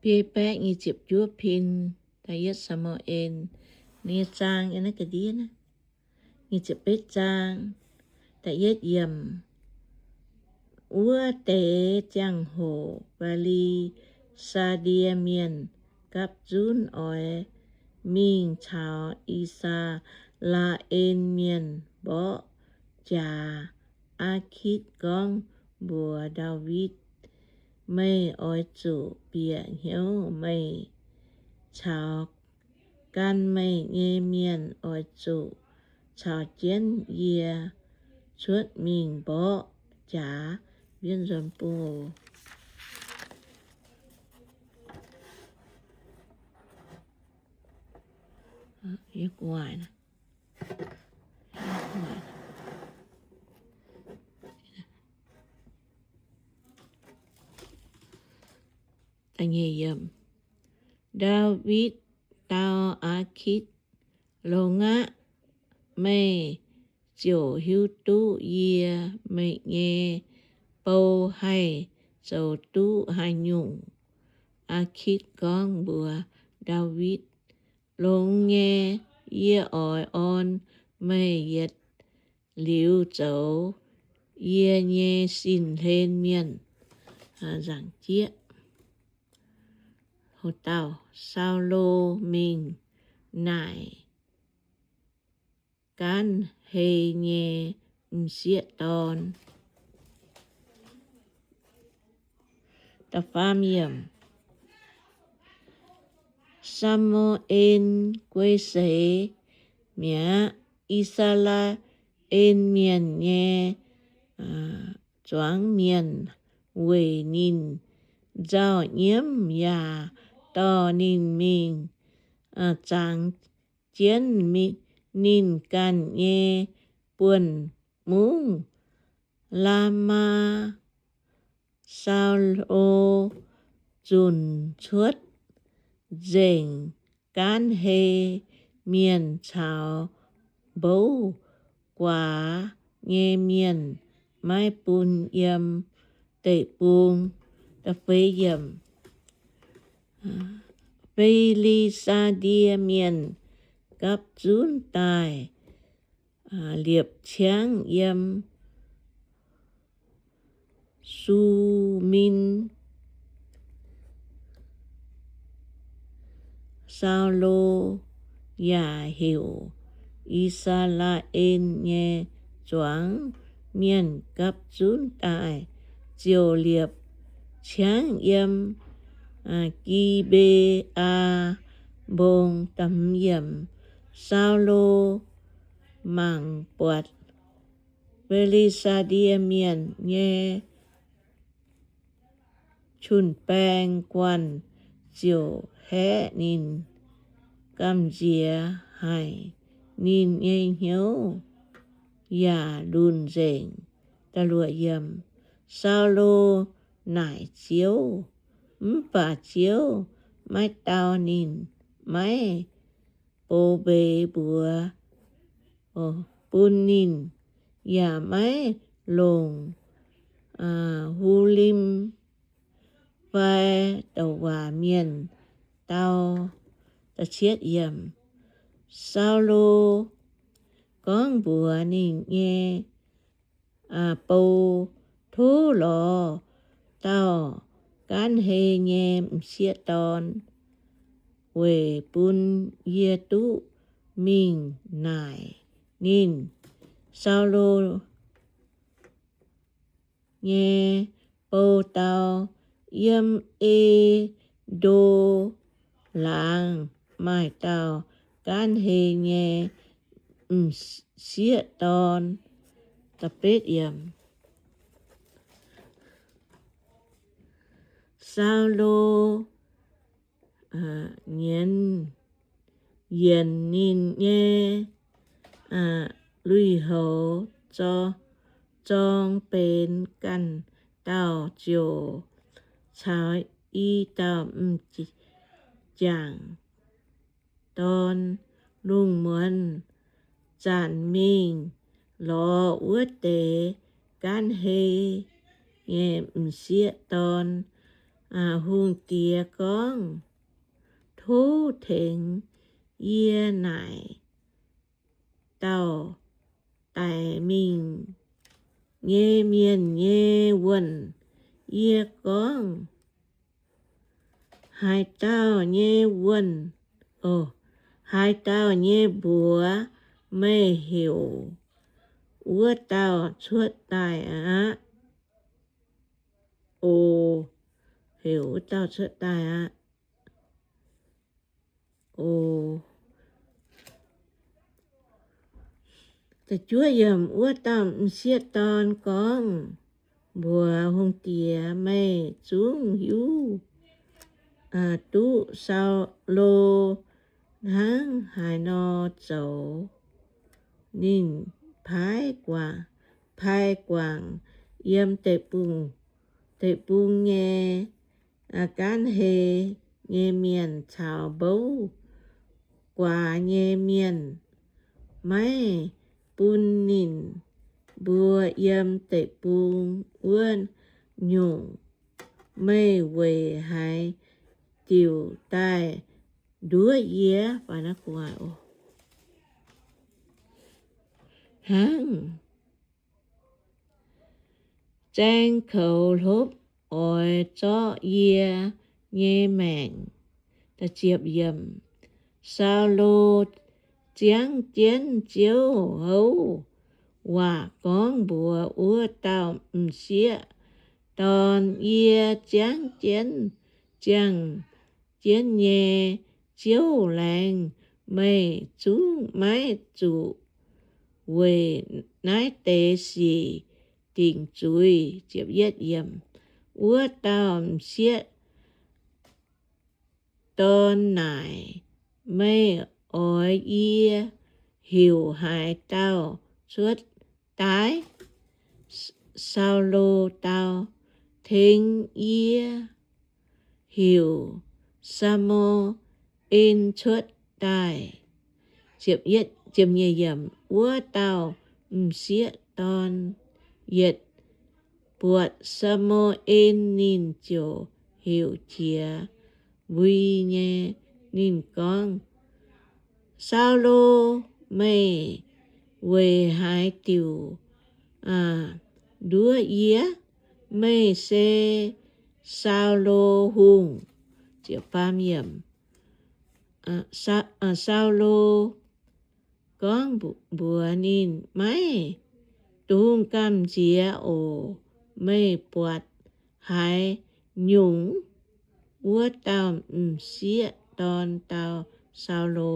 Biei baeqv nyic ziepc juov pin, da'yietv Saa^mu^en, nyei zaang yiem naaiv ga'ndiev naaiv. Nyic ziepc betv zaang, da'yietv yiemc. Wuov deix ziangh hoc Fi^li^saa^die Mienh gapv zunv oix mingh caux I^saa^laa^en Mienh mborqv jaax. Aa^kitv gorngv mbuox Ndaawitv, Meih oix zuqc bieqc hnyouv. Meih caux gan meih nyei mienh oix zuqc caux jienv yie cuotv mingh mborqv jaax. Ndaawitv dau Aa^kitv, Longx aqv. Meih ziouc hiuv duqv yie, meih nyei bou, haih zoux duqv haaix nyungc. Aa^kitv gorngv mbuox Ndaawitv, Longx nyei. Yie oix orn meih yietc liuz zoux yie nyei sin-hlen mienh. Nzaangc jieqv. Saulo mingh naaic gaanv hei nyei m'sieqv dorn. Saa^mu^en guei seix mi'aqv. I^saa^laa^en Mienh nyei zuangx mienh weic ninh nzauh nyiemv yaac dorh ninh mingh zangx jienv ninh ganh nyei buonv-mungv, Laamaa. Saulo zunc cuotv nzengc gaanv hei mienh caux mbouv guaax nyei mienh, maiv bun yiem deic-bung. Fi^li^saa^die Mienh gapv zunv daaih liepc ciangv yiem Sumin. Saulo yaac heuc I^saa^laa^en nyei zuangx mienh gapv zunv daaih, ziouc liepc ciangv yiem Gi^mbe^aa Mbong. Saulo mangc buatc Fi^li^saa^die Mienh nyei jun-baeng guanh ziouc haeqv ninh, gamh nziex haic ninh nyei hnyouv, yaac lunh nzengc. Saulo naaic Ziouv, mv baac Ziouv maiv dau ninh, maiv bou mbeix mbuox bun ninh, yaac maiv longc Hulim fai douc waac mienh dau. Saulo gorngv mbuox ninh nyei bou, Tov lorz dauh gaanv hei nyei m'sieqv dorn weic bun yie duqv mingh naaic ninh. Saulo nyei bou dau, Yiem E^ndo Laangz maaih dauh gaanv hei nyei m'sieqv dorn. Saulo nyienz yienc ninh nyei lui-houx zorng benx ganh dauh, ziouc caux i dauh m'jangc dorn lungh muonz zanc mingh lorz wuov deix gaanv hei nyei m'sieqv dorn. Hungh diex gorngv, Tov tengx yie naaic dauh daic mingh nyei mienh nyei wuonh. Yie gorngv, Haaix dauh nyei wuonh, haaix dauh nyei mbuox meih heuc wuov dauh cuotv daaih aqv. O, heuc wuov dauh cuotv daaih aqv. O, wuov dauh m'sieqv dorn gorngv mbuox hungh diex, Meih zungv hiuv duqv Saulo hnangv haaix nor zoux. Ninh paaiv guangc, paaiv guangc yiem deic-bung, deic-bung nyei gaanv hei nyei mienh caux mbouv guaax nyei mienh, maiv bun ninh mbuo yiem deic-bung wuov nyungc. Meih weic haaix diuc daaih nduov yie? Hnangv zaeng koux hlopv oix zorqv yie nyei maengc. Saulo ziangv jienv Ziouv houv waac gorngv mbuox wuov dauh m'sieqv dorn, Yie ziangv jienv, ziangh jienv nyei Ziouv laengz, meih zungv maiv zuqc weic naaiv deix sic dingc zuiz. Wuov dauh m'sieqv dorn naaic, Meih oix yie heuc haaix dauh cuotv daaih? Saulo dau, Tengx yie heuc Saa^mu^en cuotv daaih. Wuov dauh m'sieqv dorn yietc buatc Saa^mu^en, ninh ziouc heuc qiex mbui nyei. Ninh gorngv, Saulo, meih weic haaix diuc nduov yie? Meih se Saulo Hungh. Saulo gorngv mbuox ninh, Maiv dungx gamh nziex oc. Meih buatc haaix nyungc? Wuov dauh m'sieqv dorn dau Saulo,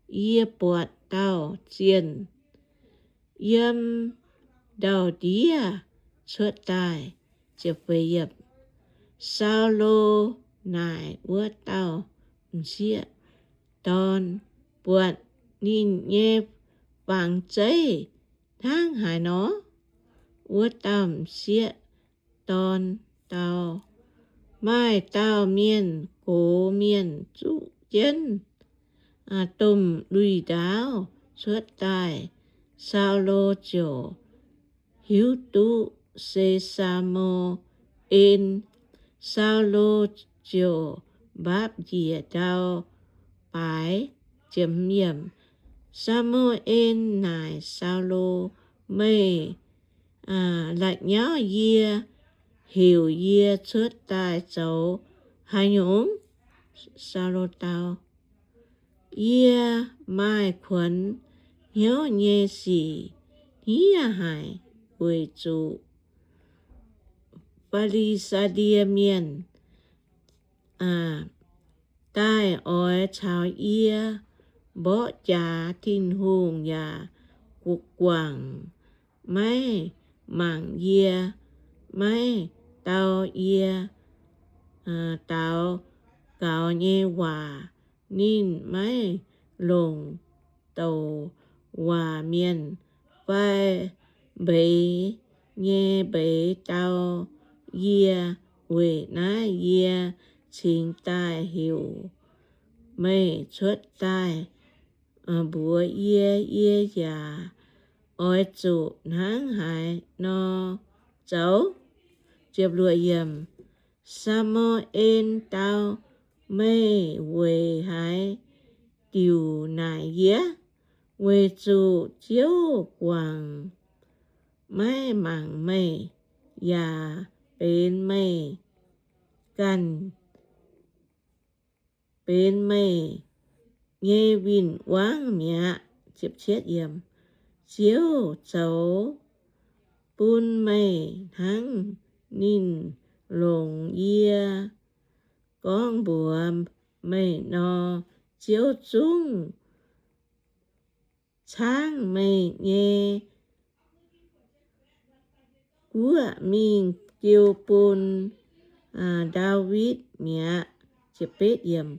Yie buatc dauh zienh yiem ndau-ndiev cuotv daaih. Saulo naaic wuov dauh m'sieqv dorn, Buatc ninh nyei fangx zeiv hnangv haaix nor? Wuov dauh m'sieqv dorn dau, Maaih dauh mienh gox mienh zuqv jienv domh lui-ndaauv cuotv daaih. Saulo ziouc hiuv duqv se Saa^mu^en. Saulo ziouc mbaapv njiec ndau baaix. Saa^mu^en naaic Saulo, Meih la'nyauv yie, heuc yie cuotv daaih zoux haaix nyungc? Saulo dau, Yie maaih kuonx hnyouv nyei sic hniev haic, weic zuqc Fi^li^saa^die Mienh daaih oix caux yie mborqv jaax. Tin-Hungh yaac guangc maiv mangc yie, maiv dau yie daux gaux nyei waac. Ninh maiv longc douc waac mienh fai mbeix nyei mbeix dau yie. Weic naaiv yie cingx daaih heuc meih cuotv daaih mbuox yie, yie yaac oix zuqc hnangv haaix nor zoux. Saa^mu^en dau, Meih weic haaix diuc naaic yie? Weic zuqc Ziouv guangc maiv mangc meih, yaac benx meih ganh benx meih nyei win-wangv mi'aqv. Ziouv zoux bun meih hnangv ninh longc yie gorngv mbuox meih nor. Ziouv zungv caangv meih nyei guoqv mingh jiu bun Ndaawitv mi'aqv,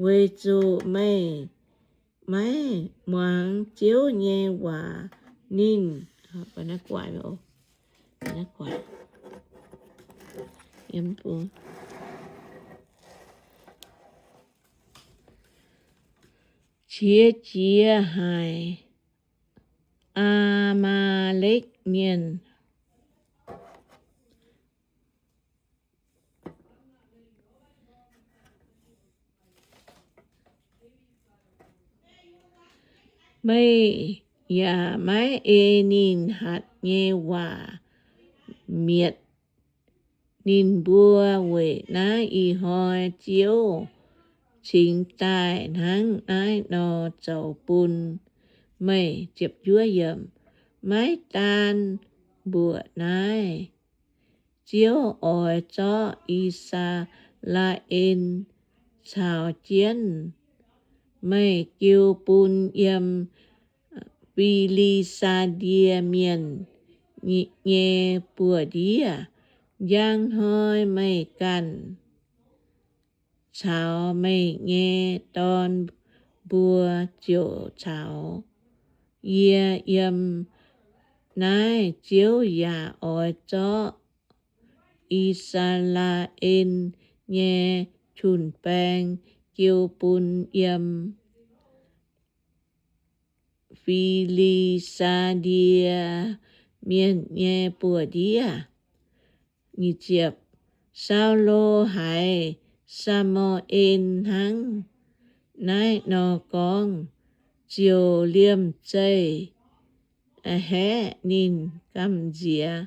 weic zuqc meih maiv muangx Ziouv nyei waac. Ninh qiex jiez haic Aa^maa^lekv Mienh. Meih yaac maiv ei ninh hatc nyei waac mietc ninh mbuo. Weic naaiv ih hnoi Ziouv cingx daaih hnangv naaiv nor zoux bun meih. Maiv daan mbuoqc naaiv, Ziouv oix zorqv I^saa^laa^en caux jienv meih jiu bun yiem Fi^li^saa^die Mienh nyei buoz-ndiev. Njang hnoi meih ganh caux meih nyei dorn mbuo ziouc caux yie yiem naaiv. Ziouv yaac oix zorqv I^saa^laa^en nyei jun-baeng jiu bun yiem Fi^li^saa^die Mienh nyei buoz-ndiev. Saulo haiz Saa^mu^en hnangv naaiv nor gorngv, ziouc liemh zeih haeqv ninh gamh nziex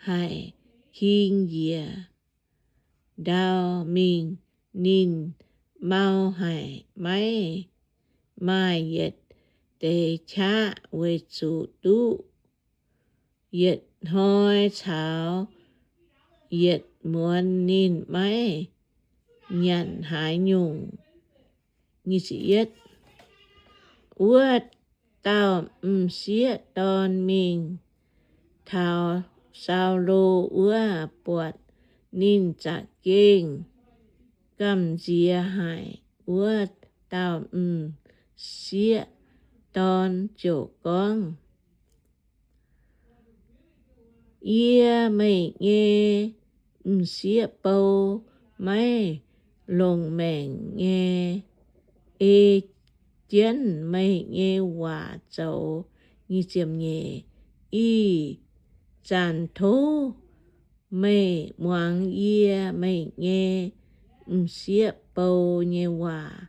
haic, king njiec ndau mingh. Ninh mau haic, maiv maaih yietc deix qaqv, weic zuqc duqv yietc hnoi caux yietc muonz ninh maiv nyanc haaix nyungc. Wuov dauh m'sieqv dorn mingh taux Saulo wuov, buatc ninh za'gengh gamh nziex haic. Wuov dauh m'sieqv dorn ziouc gorngv, Yie, meih nyei m'sieqv bou, maiv longc maengc nyei ei jienv meih nyei waac zoux. Ih zanc tov meih muangx yie, meih nyei m'sieqv bou, nyei waac.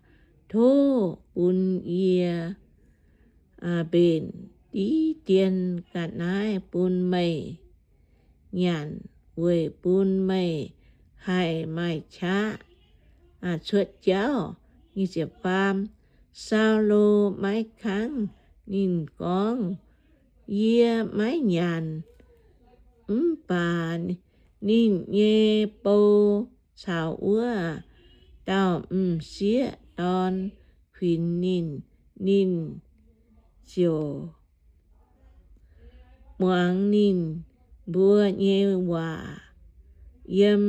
Tov bun yie mbenc div dien ga'naaiv bun meih nyanc, weic bun meih haih maaih qaqv cuotv jauv. Saulo maiv kangv. Ninh gorngv, Yie maiv nyanc. Mv baac ninh nyei bou caux wuov dauh m'sieqv dorn kuinx ninh, ninh ziouc muangx ninh mbuo nyei waac. Yiem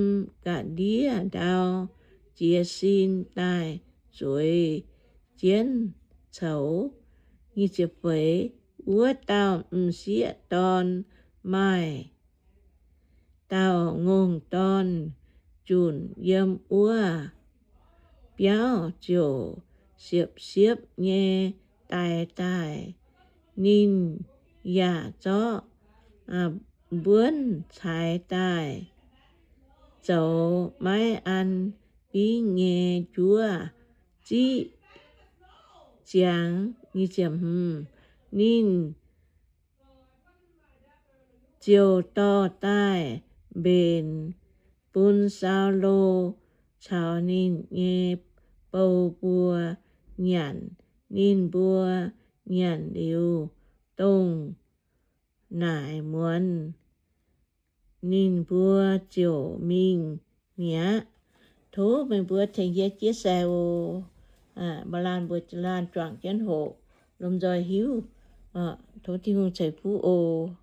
ga'ndiev ndau jiez sin daaih zueiz jienv coux. Wuov dauh m'sieqv dorn maaih dauh ngongh dorn junc yiem wuov biauv ziouc siepv-siepv nyei daix daaih. Ninh yaac zorqv mbuonv caaix daaih zoux maiv an bingv nyei njuov ziqv ziangx. Ninh ziouc dorh daaih mbenc bun Saulo caux ninh nyei bou mbuo nyanc. Ninh mbuo nyanc liuz, dongh naaic muonz ninh mbuo ziouc mingh mi'aqv. Tov meih mbuo tengx yie chia sẻ oc. Mbuo laanh mbuo laanh juangc jienv hoqc, lomh nzoih hiuv. Tov Tin-Hungh ceix fuqv oc.